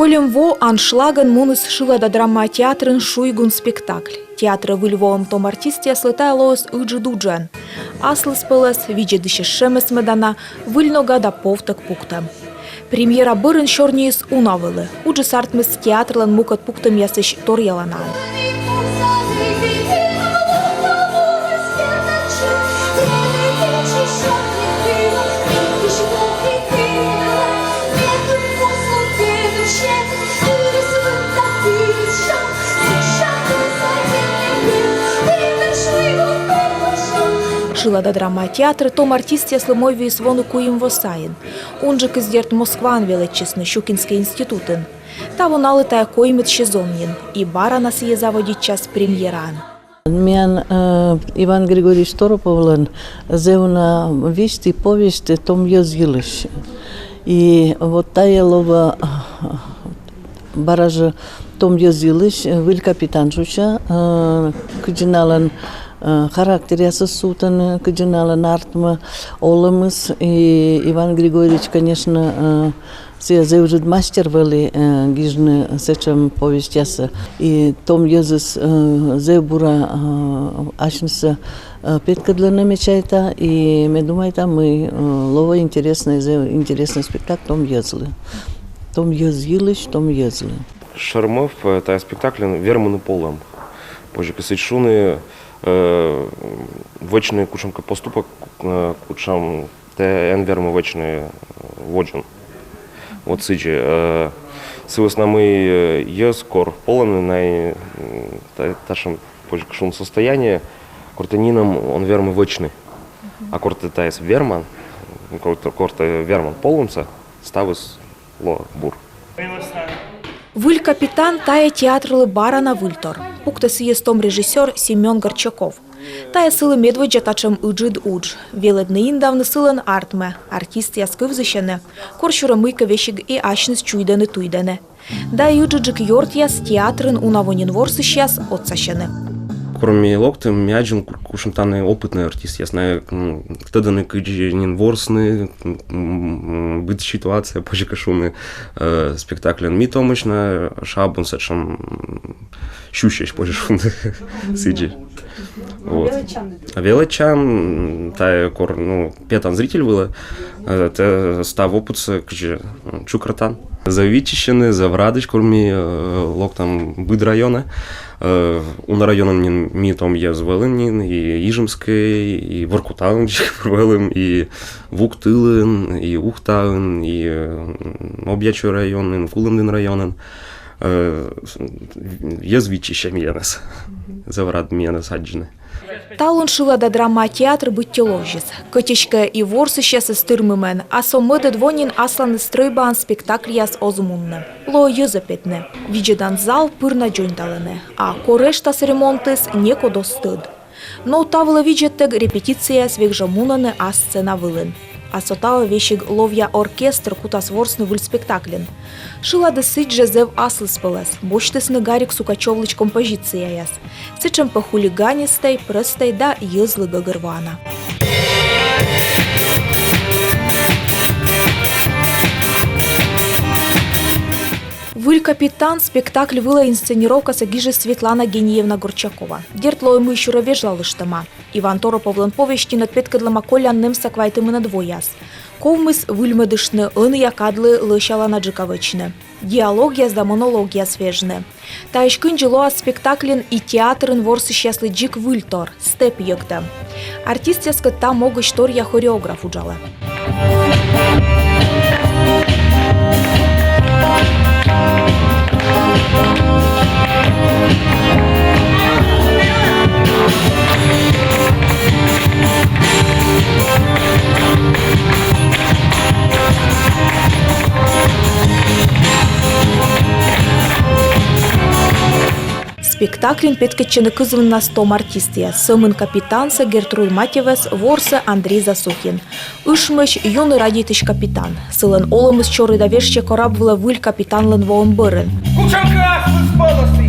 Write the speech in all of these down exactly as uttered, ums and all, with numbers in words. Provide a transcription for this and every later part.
Кольӧм во аншлагӧн муніс шылада драма театрын «Шуйгун» спектакль. Театрӧ выль воӧм том артистъяслы тайӧ лоис ыджыд уджӧн. Аслыспӧлӧс, видзӧдысьӧс шемӧсмӧдана, выль ногӧн да повтӧг пуктӧм. Премьера бӧрын сёрниыс уна вӧлі. Уджыс артмис театрлӧн мукӧд пуктӧмъясысь торъяланаӧн. Шылада драма театр том артистъяслы мойвиис воны куим во сайын. Унджыкыс, дерт, Москваын велӧдчисны, Щукинскӧй институтын. Таво налы тайӧ коймӧд сезон нин, и бара на сійӧ заводитчас премьераӧн. Миян, э, Иван Григорьевич Тороповлӧн зэв уна висьт и повесть том йӧз йылысь. И вот тайӧ лоӧ, э, бара жӧ том йӧз йылысь, э, выль капитан шусьӧ, э, кыдзи налӧн, э, характеръясыс сувтӧны, кыдзи налӧн артмӧ олӧмыс. И Иван Григорьевич, конечно, э, сійӧ зэв ыджыд мастер вӧлі, э, гижны сэтшӧм повестьяссӧ. И том йӧзыс, э, зэв бура, э, асьнысӧ, э, петкӧдлӧны, ме чайта, и ме думайта, мый, э, лоӧ интереснӧй, зэв интереснӧй спектакль том йӧзлы. Том йӧз йылысь, том йӧзлы. Шӧр мӧвп, э, тайӧ спектакльын — вермыны полӧм. Позьӧ кӧ сідз шуны, э, вӧчны кутшӧмкӧ поступок, э, кутшӧм тэ эн вермы вӧчны, э, водзын. Вот сідзи, э, сы вӧсна мый, э, йӧз кор полӧны, найӧ, м, та-, татшӧм, позьӧ кӧ шуны, состояние, кор тэ нинӧм он вермы вӧчны. А кор тэ тайӧс верман, кор тэ, кор тэ верман полӧмсӧ, ставыс лоӧ бур. «Выль капитан» — тайӧ театрлы бара на выльтор. Пуктӧ сійӧс том режиссёр Семён Горчаков. Тайӧ сылы медводдза татшӧм ыджыд удж. Велӧдны-индавны сылӧн артмӧ, артистъяс кывзысьӧны, корсюрӧ мыйкӧ весиг и асьныс чуйдӧны-туйдӧны. Да и ыджыдджык ёртъяс, театрын уна во нин ворсысьяс, отсасьӧны. Кор ми локтім, ми аддзим, ку-, кутшӧм тані опытнӧй артистъяс, найӧ, м, тӧдӧны, кыдзи нин ворсны, м, м, быд ситуация, позьӧ кӧ шуны, э, спектакльын. Ми томӧсь на шабун сэтшӧм, м, сюсьӧсь, позьӧ шуны, сідзи. Вот. А велӧдчам, м, тайӧ кор, ну, петан зритель вылӧ, э, тэ став опытсӧ кыдзи, м, чукӧртан. Зэв виччысьӧны, зэв радӧсь, кор ми, э, локтам быд районӧ. Э, уна районын нин ми том йӧз вӧлім нин, и Ижемскӧй, и Воркутаын вӧлім, и Вуктылын, и Ухтаын, и, м, Объячи районын, Кулӧмдін районын. Э, йӧз виччысьӧ миянӧс. Зэв рад миянӧс аддзыны. Талун шылада драма театр быттьӧ ловзис. Кӧть эськӧ и ворсысьясыс тырмымӧн, а со мӧдӧд во нин асланыс стрӧйбаӧн спектакльяс оз мунны. Лоӧ йӧзӧ петны. Видзӧдан зал пыр на дзоньталӧны. А кор эштас ремонтыс, некод оз тӧд. Но та вылӧ видзӧдтӧг репетицияяс век жӧ мунӧны ас сцена вылын. А со таво весиг ловъя оркестр кутас ворсны выль спектакльын. Шыладыс сідзжӧ зэв аслыспӧлӧс, босьтісны Гарик Сукачёвлысь композицияяс. Сэтшӧм пӧ хулиганистӧй, прӧстӧй да йӧзлы гӧгӧрвоана. «Выль капитан» спектакль вылӧ инсценировкасӧ гижис Светлана Гениевна Горчакова. Дерт, лоӧ мыйсюрӧ вежлалыштӧма. Иван Тороповлӧн повесть нин ӧд петкӧдлӧма колян нэмса квайтымынӧд вояс. Ковмис выльмӧдыштны, ӧнія кадлы лӧсяланаджыка вӧчны. Диалогъяс да монологъяс вежны. Таысь кындзи лоас спектакльын и театрын ворсысьяслы дзик выльтор — степ йӧктӧм. Артистъяскӧд та могысь торъя хореограф уджалӧ. Спектакльын петкӧдчӧны кызвыннас том артистъяс. Сӧмын капитансӧ, Гертруд Матевӧс, ворсӧ Андрей Засухин. Ышмӧсь — юны радейтысь капитан. Сылӧн олӧмыс чорыда вежсьӧ кораб вылӧ выль капитанлӧн воӧм бӧрын. Кутшӧмкӧ аслыспӧлӧс.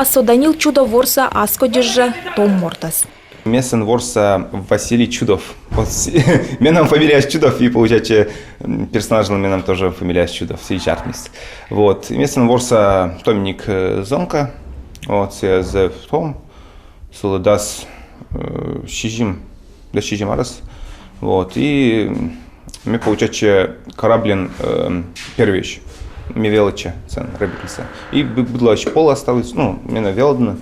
А со Данил Чудов ворсӧ аскодьыс жӧ том мортӧс. Ме сэн ворса Василий Чудов. Вот с-, менам фамилияяс Чудов, и получается, м, персонажлӧн менам тоже фамилияяс Чудов, сідз артмис. Вот. И ме сэн ворса томник, э, зонка. Вот, сійӧ зэв том. Сылы дас, э, сизим, дас сизим арӧс. Вот. И, м, ме, получается, кораблин, э, первойысь. Ме велӧдчи сэн рыбакъясӧс. И бы-, быдлаысь пол оставыс, ну, менӧ велӧдны.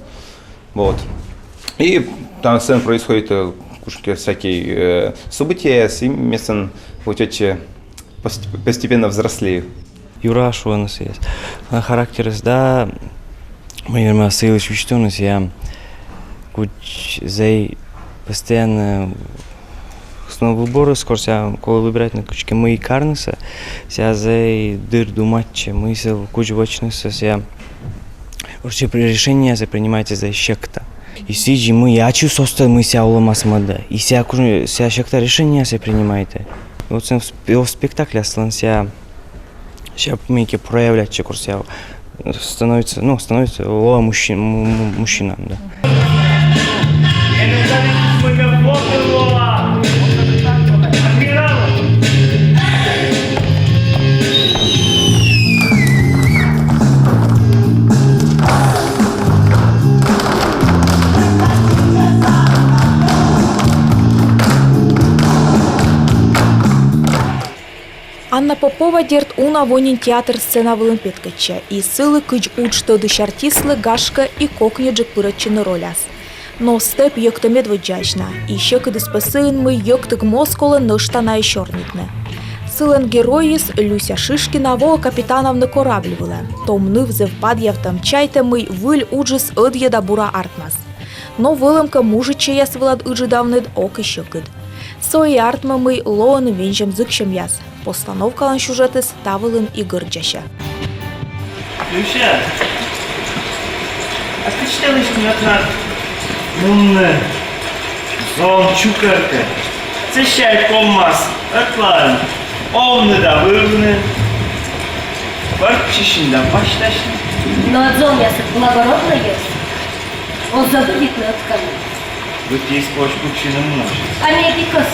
Вот. И там сэн происходит, э, кутшӧмкӧ всякие, э, события, и ме сэн, получается, пост-, постепенно взрослею. Юра шуӧны сійӧс. Характерыс да, мый верма сы йылысь висьтавны, сійӧ кутшӧм зэй постоянно снова выборыс, кор сійӧ колӧ выбиратьны кутшӧмкӧ мый карнысӧ, сійӧ зэй дыр думайтчӧ, мый сійӧ кутшӧм вӧчнысӧ, сійӧ вообще при-, решениесӧ принимайтӧ зэй сьӧкта. И сідзи, мый ачыс оз тӧд, мый сійӧ олӧмас мӧдӧ. И сійӧ кутшӧм, сійӧ сьӧкта решениесӧ принимайтӧ. Вот сэн в сп-, в спектакльяс сылӧн сійӧ сійӧ мыйкӧ проявляйтчӧ, кор сійӧ становится, ну, становится, лоӧ мужчин-, му-, му-, мужчинаӧн, да. Анна Попова, дерт, уна во нин театр сцена вылын петкӧдчӧ, и сылы, кыдз удж тӧдысь артистлы, гашкӧ, и кокньыджык пырӧдчӧны роляс. Но стӧп йӧктӧ медводдзаысь на, и сьӧкыдыс пӧ сыын, мый йӧктык моз колӧ нӧшта на и сёрнитны. Сылӧн геройыс, Люся Шишкина, воӧ капитанавны корабль вылӧ. Том ныв зэв падъявтӧм, чайтӧ, мый выль уджыс ӧдйӧ да бура артмас. Но вӧлӧмкӧ, мужичӧйяс вылад ыджыдавныд ок и сьӧкыд. Со и артмӧ, мый лоӧны вензьӧм-зыксьӧмъяс. Постановкалӧн сюжетыс та вылын и гӧрдзасьӧ. Люся, а кыдз тэнад нин ӧтнад мунны зон чукӧркӧ? Сэсся ковмас ӧтлаын овны да вывны, пӧрччысьны да пасьтасьны. Но ӧд зонъясыд благороднӧйӧсь. Оз ӧбидитны ӧтканым. Быттьӧ эськӧ оз кутчыны мыш. А ме ӧд и кӧс.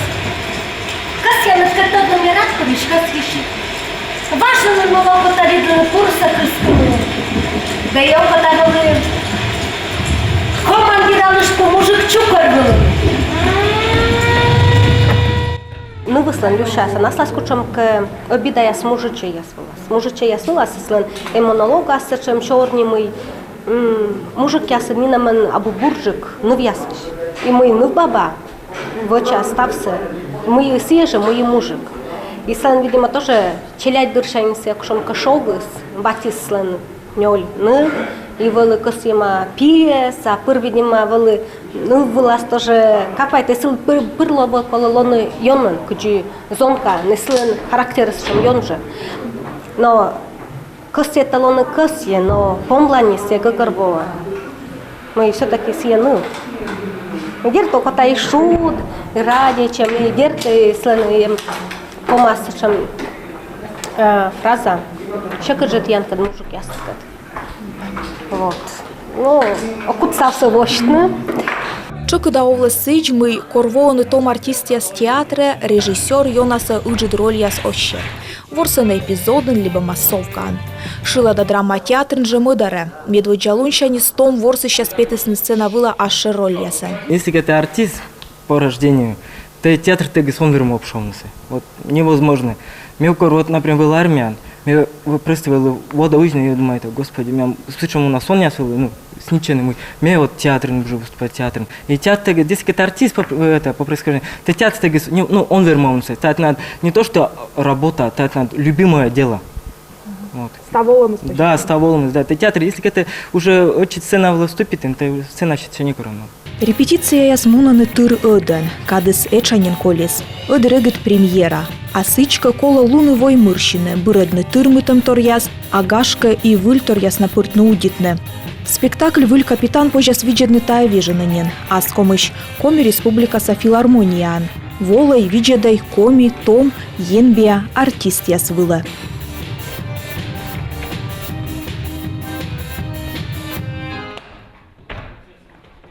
Кӧсъяныд кӧ тӧдны ме радкӧдысь, кӧсйысит. Важӧн нин мый окота видлыны пурсӧ кыскыны. Да и окота вӧлі командиралыштны мужик чукӧр вылын. Нывыслӧн, Люсяыслӧн аслас кутшӧмкӧ ӧбидаяс мужичӧйяс вылас. Мужичӧйяс вылас, сылӧн и монологас сэтшӧм сёрни, мый М, мужикъясыд нинӧмӧн абу бурджык нывъясысь. И мый нывбаба вӧча ставсӧ, мый сійӧ жӧ, мый и мужик. И сылӧн, видимо, тоже челядьдырсяньыс кутшӧмкӧ шогыс, батьыслӧн нёль ныв, и вӧлі кӧсйӧма пиӧс, а пыр, видимо, вӧлі ныв вылас тоже капайтӧ, сылы пыр, пыр лоӧ, колӧ лоны ёнӧн, кыдзи зонка, но сылӧн характерыс сэтшӧм ён жӧ. Но кӧсйӧ талун и кӧсйӧ, но помланьыс сійӧ гӧгӧрвоӧ, мый всё-таки сійӧ ныв. Дерт, окота и шуд, и радейтчӧм, и дерт, и сылӧн и помас сэтшӧм, э, фраза: «Сьӧкыд жӧ тіянкӧд, мужикъяскӧд». Вот. Ну, ог кут ставсӧ восьтны. Тшӧкыда овлӧ сідз, мый кор воӧны том артистъяс театрӧ, режиссёр ёнасӧ ыджыд рольяс оз сет. Ворсӧны эпизодын либӧ массовкаын. Шылада драма театрын жӧ мӧдарӧ. Медводдза лунсяньыс том ворсысьяс петісны сцена вылӧ асшӧр рольясӧн. Если кӧ тэ артист по рождению, тэ театртӧгыс он вермы обшовнысӧ. Вот невозможно. Ме кор, вот, например, вӧлі армияын, ме в-, просто вӧлі водзӧ узьны и думайта: «Господи, ме сэтшӧм уна сонъяс вӧлі, ну, снитчӧны, мый ме вот театрын буду выступать, театрын». И театртӧгыс, если кӧ тэ артист по, это, по происхождению, тэ театртӧгыс, ну, ну, он вермы овнысӧ. Тайӧ надо не то что работа, тайӧ надо любимое дело. Вот. Став олӧмыс. Да, став олӧмыс, да. Тэ театр, если кӧ тэ уже ӧтчыд сцена вылӧ выступитін, тэ сцена сетсянь некор он. Репетицияяс мунӧны тыр ӧдӧн, кадыс этша нин колис. Ӧд регыд премьера. А сідзкӧ, колӧ лун и вой мырсьыны, бырӧдны тырмытӧмторъяс, а гашкӧ, и выльторъяс на пӧртны удитны. Спектакль «Выль капитан» позяс видзӧдны тайӧ вежонын нин, аскомысь Коми Республикаса филармонияын. Волӧй, видзӧдӧй коми, том, енбиа артистъяс вылӧ.